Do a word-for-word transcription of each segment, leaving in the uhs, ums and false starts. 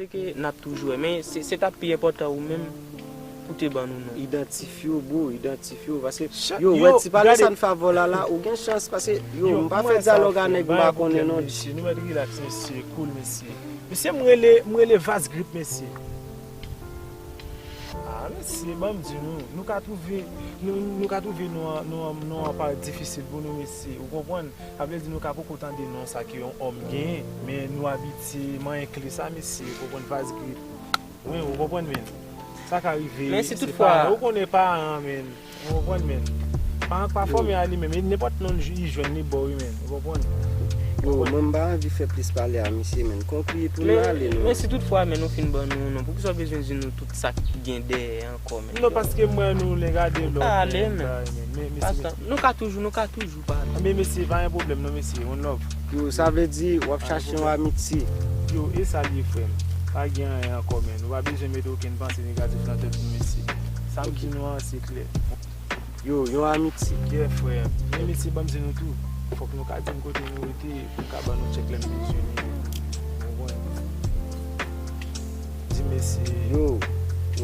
Ke n ap toujou wè, men se, se t ap pi enpòtan ou menm pou te ban nou non. Idantifye w, bro, idantifye w, paske, yo, wè ti pale Sanfavor la, la, ou gen chans, paske, yo, m pa fè dyalòg a nèg m pa konnen non. Mesye, nou mèt rilaks, mesye, cool, mesye. Mesye, m rele, m rele Vaz Grip, mesye. Ah, mesye, ban m di nou, nou ka twouve, nou, nou ka twouve non an, non an, non an pa difisil pou nou, mesye, ou konprann? Sa vle di nou ka poko tande non sa ke yon òm genyen, men nou abitye manyen kle sa, mesye, ou konprann, Vaz Grip. Wi, ou konprann, men. Sa ka rive, men si toutfwa, ou konnen paran, men. Ou konprann, men. Paran k pa fòme a li menm, e nenpòt non li jwenn li ba w, wi, men. Ou konprann? Yo, mwen m pa anvi fè plis pale a misye, men. Konkli pou nou ale, non. Men si toutfwa, men, nou fin ban nou non, poukisa w bezwen di nou tout sa k gen dèyè ankò, men? Non, paske m wè nou, lè gade lòt, men, men, men, mesye, nou ka toujou, nou ka toujou pale. Men mesye, pa gen pwoblèm non, mesye, one love. Yo, sa vle di w ap chache yon amitye. Yo, e sa l ye, frè m. Pa gen anyen ankò, men. Nou pa bezwen mete okenn panse negatif nan tèt nou, mesye. Sa m di nou an, se klè. Yo, yon amitye. Yeah, frè. Men mesye, ban m di nou tou. Fòk nou ka di m kote nou rete, pou m ka ban nou tchèk lè m bezwen li. Ou konprann? Di mesye. Yo,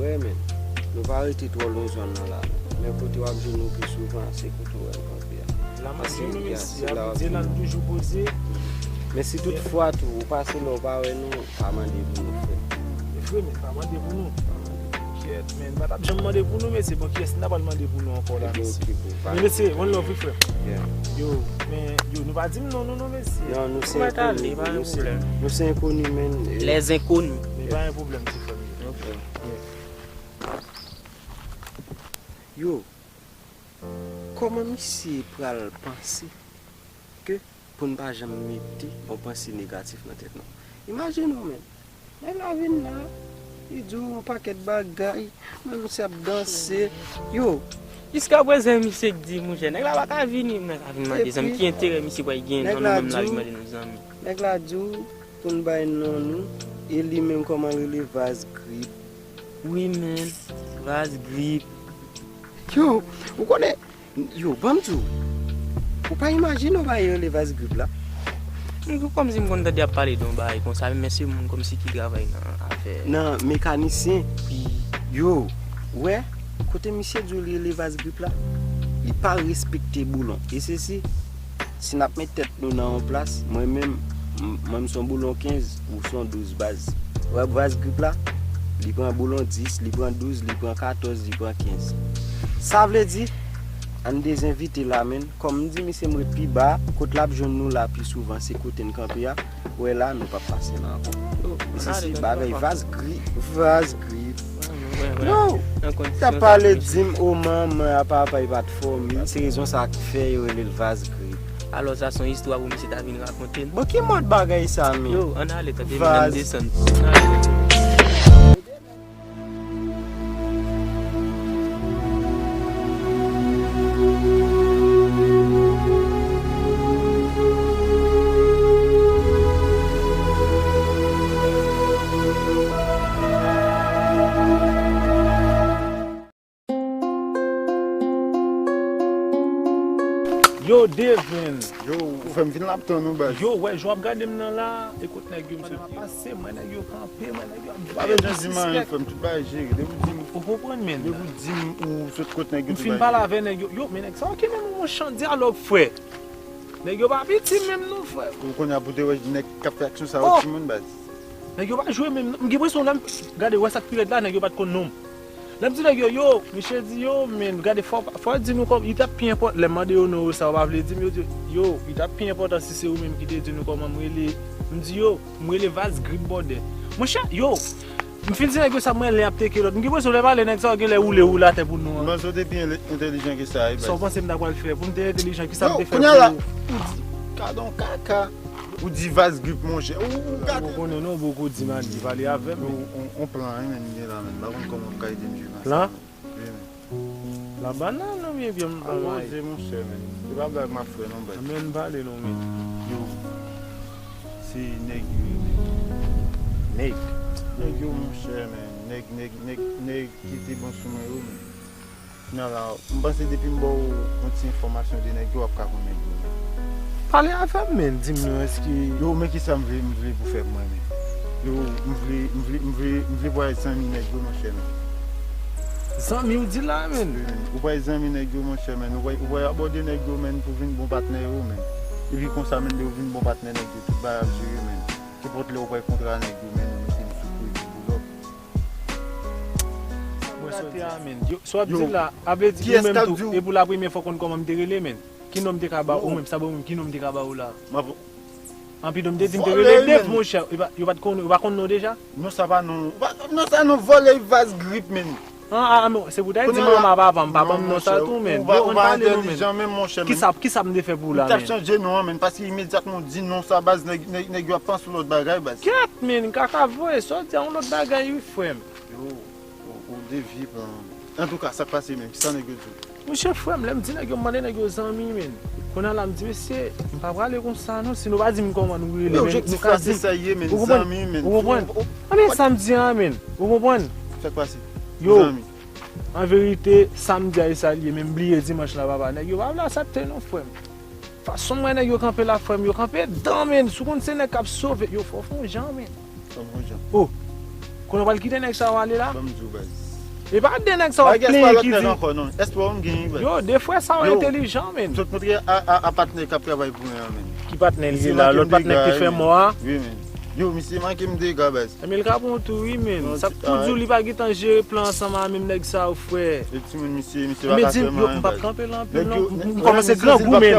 wè, men. Nou pa rete twò lwen zòn nan la, non. Men kote w ap jwenn nou pi souvan, se kote w wè n kanpe a. La m ap jwenn nou, mesye, Abidye la, nou toujou poze. Men si toutfwa tou, ou pase la, ou pa wè nou, pa mande pou nou, frè. E vre, men pa mande pou nou. Pa mande. Kyèt, men, m pa t ap janm mande pou nou, mesye. Bon, kiyès n ta pral mande pou nou ankò la, mesye? Men, mesye, one love, wi, frè. Yo, men, yo, nou pa di m non, non, non, mesye. Non, nou se enkoni, nou se, nou se enkoni, men. Les inconnus. Men pa gen pwoblèm, ti frè m. Ok. Yo, kòman misye pral panse ke pou n pa janm mete yon panse negatif nan tèt nou? Imajine w, men. Nèg la vin la, li di w yon pakèt bagay, men misye ap danse. Yo. Jiskaprezan, misye k di, monchè, nèg la pa ka vini, nèg la vin mande zanmi, ki enterè misye pral gen nan nou menm la, li mande nou zanmi. Nèg la di w, pou n bay non nou, e li menm kòman l rele Vaz Grip. Wi, men, Vaz Grip. Yo, ou konnen, yo, ban m di w, ou pa imajine w bagay yo rele Vaz Grip la. M, kòmsi m konn tande y ap pale de yon bagay konsa, men se moun kòmsi ki travay nan afè. Nan mekanisyen. Wi. Yo, ou wè, kote misye di w li rele Vaz Grip la, li pa respekte boulon. E se si, si n ap met tèt nou nan yon plas, mwen menm, m, mwen m se yon boulon kenz, ou se yon douz baz. Ou wè Vaz Grip la, li pran boulon dis, li pran douz, li pran katòz, li pran kenz. Sa vle di, ann dezenvite la, men, kòm m di misye m ret pi ba, kot l ap jwenn nou la pi souvan, se kote n kanpe a, ou wè la, nou p ap pase la ankò. Misye se bagay Vaz Grip, Vaz Grip. Yo, t ap pale di m, o manman, a papa, li pa t fòme. Se rezon sa k fè yo rele l Vaz Grip. Alò, sa se yon istwa pou misye ta vin rakonte n. Bon, ki mòd bagay sa, men? Yo, ann ale, tande, men, ann desann. Ann ale. Yo, Deven. Yo, ou fè m vin la ap tann ou, baz. Yo, wè, jan w ap gade m nan la, e kot nèg yo, m soti. Pase, mwen, nèg yo kanpe, mwen, nèg yo ap. Pa bezwen di m anyen, frè m, tout bagay jere. Depi w di m, ou konprann, men. Depi w di m ou sot kot nèg yo, m fin pale avè nèg yo. Yo, men nèg sa yo ki menm yon chan dyalòg, frè. Nèg yo pa piti menm non, frè. Ou konnen pou te wè nèg k ap fè aksyon sa yo, timoun, baz. Nèg yo pa jwe menm non. M gen enpresyon lè m gade, wè sa k pi rèd la, nèg yo pa t konn non m. Lè m di nèg yo, yo, misye di, yo, men, gade, fò, fò di nou kòm, li t ap pi enpòtan, lè m mande yo non yo sa yo pa vle di m, yo di, yo, li t ap pi enpòtan si se ou menm ki te di nou kòman m rele. M di, yo, m rele Vaz Grip Bòdè. Monchè, yo, m fin di nèg yo sa, m wè lè y ap teke lòt. M gen enpresyon lè pale nèg sa yo genlè woule, woule atè pou nou an. M panse w te pi entèlijan ke sa, wi, baz. Sa w panse m ta pral fè? Pou m te entèlijan, kisa m te fè pou ou? Yo, kounye a la, ou di, gadon kaka. Ou di Vaz Grip, monchè. Ou, ou gate. Ou konnen non, poko di m al li pale avè m. Yo, on, on plan, wi, men, m gen la, men. M pa konn kòman w ka ede m jwenn ansanm. Plan? Wi, men. Plan bannan, non, byen, byen, m pa may. Poze, monchè, men. Se pa blag m ap fè, non, baz. Men, m pale, non, men. Yo. Se nèg yo, men. Nèg. Nèg yo, monchè, men. Nèg, nèg, nèg, nèg ki te bon sou mwen yo, men. Kounye a la, m panse depi m ba w yon ti enfòmasyon de nèg yo, w ap ka konn nèg yo, men. Pale avè m, men, di m non, èske... Yo, men kisa m vle, m vle pou fè pou mwen, men. Yo, m vle, m vle, m vle, m vle vwayaj zanmi nèg yo, monchè, men. Zanmi w di la, men? Wi, men. Ou vwayaj zanmi nèg yo, monchè, men. Ou vwayaj, ou vwayaj abòde nèg yo, men, pou vin bon patnè yo, men. Epi konsa, men, lè yo vin bon patnè nèg yo, tout bagay ap jere, men. Kenpòt lè ou pral kontra nèg yo, men, ou mete m sou kredi boulòk. Mwen soti a, men. Yo, sa w ap di la, a vle di ou menm tou, e pou la premyè fwa w konn kòman m te rele, men. Ki non m te ka ba ou menm, sa bon menm, ki non m te ka ba ou la? Anpi non m te di m te rele Dave, monchè. Yo pa, yo pa t konn, yo pa konn non deja? Non, sa pa non. Non, sa non vòlè, vaz grip, men. Ah, ah, men se pou ta di manman papa m, papa m non sa tou, men. Yo konn pale non, men. Kisa, kisa m te fè pou ou la, men? Ou t ap chanje non an, men, paske imedyatman ou di non sa, baz, nèg, nèg, nèg yo ap panse yon lòt bagay, baz. Kèt, men, kaka voye, sa w di a yon lòt bagay, wi, frè m. Yo, ou, ou devye plan an. Antouka, sa k pase menm? Kisa nèg yo di w? Monchè, frè m, lè m di nèg yo, m mande nèg yo zanmi, men. Kounye a la, m di, mesye, m pa prale konsa, non. Si nou pa di m kòman nou rele, men, nou ka di m. Ou konprann? Ou konprann? Anben, sa m di a, men. Ou konprann? Sa k pase? Yo, an verite, sa m di a, e sa l ye, men m bliye dimanch la, papa. Nèg yo pa vle aksepte, non, frè m. Fason m wè nèg yo kanpe la, frè m, yo kanpe dan, men. Si w konn se nèg k ap sove, yo fò fè yon jan, men. Ban m yon jan. Oh! Kounye a w pral kite nèg sa yo ale la? Ban m di w, baz. E pa de nèg sa yo ap plenyen ki di. Èske pa lòt nèg ankò, non? Èske w gen, baz? Yo, de frè sa yo entèlijan, men. Yo, m sot montre a, a, a patnè k ap travay pou mwen an, men. Ki patnè l ye la? Lòt patnè k te fè mò a? Wi, men. Yo, misye manke m dega, baz. Enben, l ka pran w tou, wi, men. Sa k pou di w li pa gentan jere plan ansanm a menm nèg sa yo, frè. E timoun, misye, misye pa ka fè m anyen, baz. Yo, m p ap kanpe la anpil, non. M kòmanse grangou, men.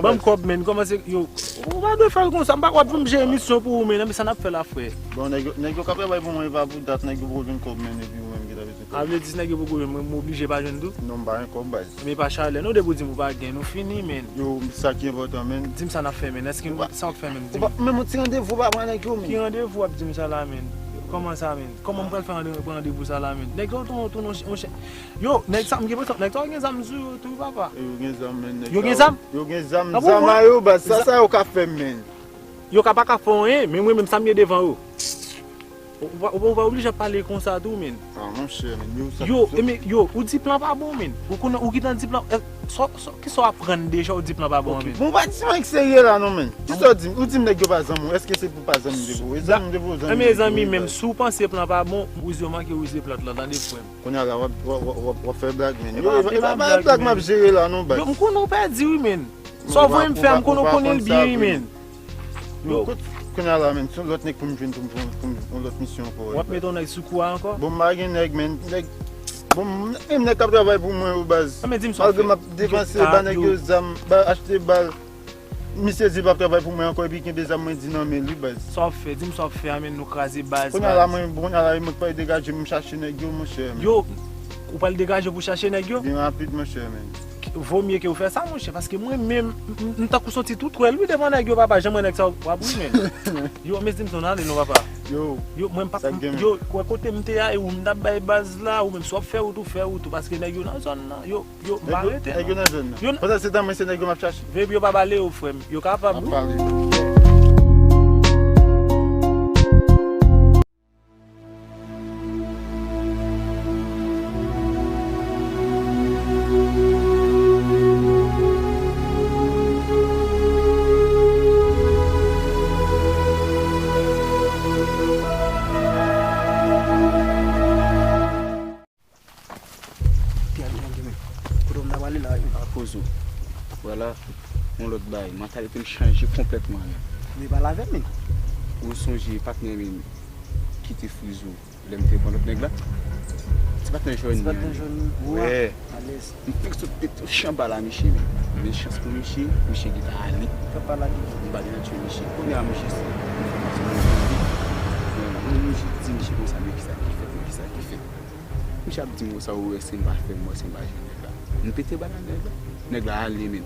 Ban m kòb, men. Kòmanse, yo. Ou pa dwe fè l konsa, m pa kwè w ap vin jere misyon pou ou, men, men sa n ap fè la, frè. Bon, nèg yo, nèg yo k ap travay pou mwen, e pa pou dat, nèg yo poko jwenn kòb, men, epi ou menm ki ta bezwen kòb. A vle di nèg yo poko jwenn, mwen, mwen oblije pa jwenn tou? Non, m pa jwenn kòb, baz. Men pa chalè, non, depi w di m ou pa gen, nou fini, men. Yo, sa ki enpòtan, men. Di m sa n ap fè, men. Èske sa w ap fè, men? Di m. Ou pa, men yon ti randevou pa pran nèg yo, men. Ki randevou w ap di m sa la, men? Kòman sa, men? Kòman m pral fè rande-, pran randevou sa la, men? Nèg yo tounen, tounen, yon chè-, yon chè-, yo, nèg sa, m gen enpresyon, nèg sa yo gen zam sou yo tou, wi, papa. Yo gen zam, men, nèg sa yo. Yo gen zam? Yo gen zam, zam a yo, baz, sa, sa yo ka fè, men. Yo ka pa ka fè anyen, men mwen menm sa m gen devan yo. Ou, ou pa, ou pa oblije ap pale konsa tou, men. Ah, monchè, men, yo, sa. Yo, e men, yo, ou di plan pa bon, men. Ou konnen, ou gentan di plan, e, sa, sa, kisa w aprann deja, ou di plan pa bon, men. Bon, ou pa di m anyen k serye la, non, men. Kisa w di m? Ou di m nèg yo pa zanmi w. Èske se pou pa zanmi m te voye? Zanmi m te voye, zanmi m te voye, baz. Enben, zanmi, menm si w panse plan pa bon, rize w manke rize plant lan, tande, frè m. Kounye a la, w ap, w ap, w ap, w ap fè blag, men. Yo, e pa blag m ap jere la, non, baz. Yo, m konnen w pèdi, wi, men. Sa w voye m fè a, m konnen w konnen l byen, wi, men. Yo, kounye a la, men, se yon lòt nèg pou m jwenn pou m, pou m, pou m, yon lòt misyon ankò, wi, baz. W ap mete yon nèg sou kou a ankò? Bon, m pa gen nèg, men, nèg, bon, menm nèg k ap travay pou mwen yo, baz. Malgre m ap depanse, ba nèg yo zam, ba achte bal. Misye di l p ap travay pou mwen ankò, epi kenbe zam mwen di nan men li, baz. Sa w ap fè? Di m sa w ap fè a, men, nou kraze baz, baz. Kounye a la, mwen, kounye a la, mwen pral degaje m, chache nèg yo, monchè, men. Yo, ou pral degaje w pou chache nèg yo? Byen rapid, monchè, men. Vo mye ke w fè sa, monchè, paske mwen menm, m, m, m tankou soti tou twèl, wi, devan nèg yo, papa, jan mwen nèg sa w ap ri, men. Yo, mezanmi, ale non, papa. Yo, yo, mwen m p ap, yo, wè kote m te a, e ou m t ap bay baz la, ou menm, si w ap fè wout, ou fè wout ou, paske nèg yo nan zòn nan, yo, yo, m pa rete, non. Nèg yo nan zòn nan. Pandan se tan, mwen, se nèg yo m ap chache. Veye pou yo pa bale yo, frè m. Yo kapab, wi. M ap pale. Kote w m ta prale la, yo? Akoz ou. Vwala, yon lòt bagay. Mantalite m chanje konplètman, men. Men pale avè m, men. Ou sonje patnè m ki te frize w lè m te pran lòt nèg la? Ti patnè jòn nan. Ti patnè jòn nan. Wè. Alèz. M fèk sot tèt sou chanba la, miche, men. Men chans pou miche, miche gentan ale. Fè pale avè m. M pa gentan tchwe miche. Kounye a, miche, se enfòmasyon mwen tande. Mwen, mwen, miche di miche konsa, men kisa ki fèt, men kisa ki fèt. Misye ap di m konsa, ou wè si m pa fè m, ou wè si m pa jwenn nèg la. M pete bal a nèg la. Nèg la ale, men.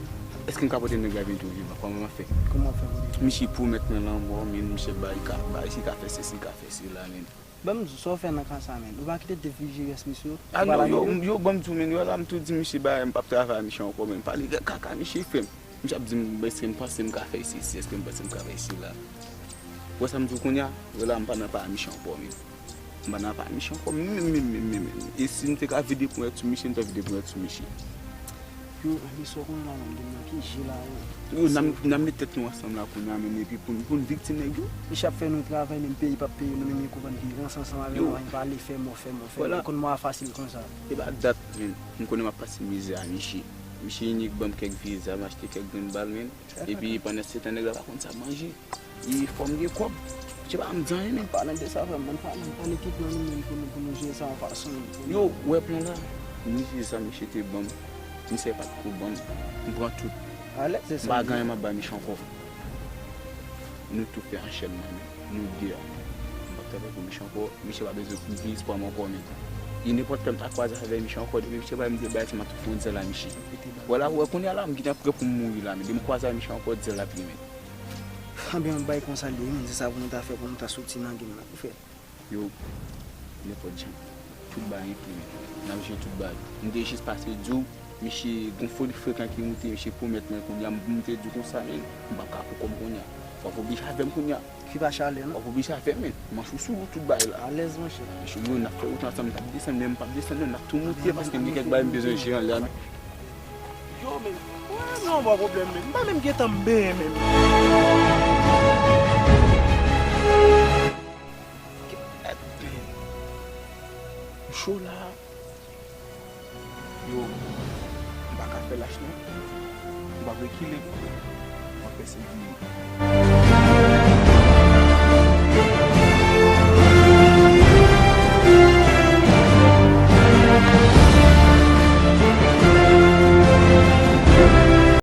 Èske m ka pote nèg la vin tou vivan? Kòman m ap fè? Kòman w ap fè pou li? Misye pwomèt mwen lanmò, men misye bay ka, bay si ka fè sesi, ka fè sela, men. Ban m di w, sa w fè nan ka sa, men? Ou pa kite defije rès misye yo? Ah non, yo, yo, ban m di w, men, yo la, m tou di misye, bay, m p ap travay misye ankò, men. Pale kaka misye fè m. Misye ap di m, èske m panse m ka fè sesi, èske m panse m ka fè sela. Ou wè sa m di w kounye a? Yo la, m pa nan pa misye ankò, men. M pa nan pa misye ankò, menm, menm, menm, menm, menm. E si m te ka vide ponyèt sou misye, m t ap vide ponyèt sou misye. Yo, men sa w konn la, menm, gen nan ki je la, yo. Yo, n ap, n ap met tèt nou ansanm la kounye a, menm, epi pou n, pou n viktim nèg yo. Misye ap fè nou travay, menm peyi p ap peye nou, menm li konprann pi ranse ansanm avè nou, anyen pale, fè mò, fè mò, fè mò. Konn mò a fasil konsa. E pa dat, menm, m konnen m ap pase mizè a misye. Misye inik ban m kèk vye zam, achte kèk grenn bal, menm. Epi, pandan se tan, nèg la pa konn sa manje. E fò m gen kòb. Misye pa ban m di anyen, menm. Pale de sa, frè m, pale, pale kit nan nou menm pou nou, pou nou jere sa yon fason. Yo, ou wè plan la? Misye sa misye te ban m. Misye pa t ko ban m. M pran tout. Alèz, se sa. M pa gen anyen m ap bay misye ankò. Nou tou fè anchènman, menm. Nou de a. M p ap travay pou misye ankò. Misye pa bezwen gen espwa m ankò, menm. E nenpòt lè m ta kwaze avè misye ankò, depi misye bay m de bagay, se m ap tou fè yon djòl a misye. Vwala, ou wè, kounye a la, m gentan prè pou m mouri la, menm. Depi m kwaze avè misye ankò, djòl la fini, menm. Anben, yon bagay konsa l ye, menm, se sa pou nou ta fè, pou nou ta soti nan game nan, pou fè. Yo, nenpòt jan. Tout bagay enkli, menm. N ap jere tout bagay. M te jis pase di w, misye gon foli frekan ki moute, misye pwomèt mwen kounye a, m, m te di w konsa, menm, m p ap ka pou kòb kounye a. Fò w oblije avè m kounye a. Ki pa chalè, non? W ap oblije avè m, men. Manch ou sou ou, tout bagay la. Alèz, monchè. Monchè, yo, n ap fè wout ansanm, n ap desann, men m p ap desann, non, n ap tou moute, paske m gen kèk bagay m bezwen jere anlè a, men. Yo, men, wè, non, pa pwoblèm, men. M pa menm gentan m benyen, men. Kèt, men. M cho la. Yo, m pa ka fè lach non. M p ap rekile. M ap pèsevere.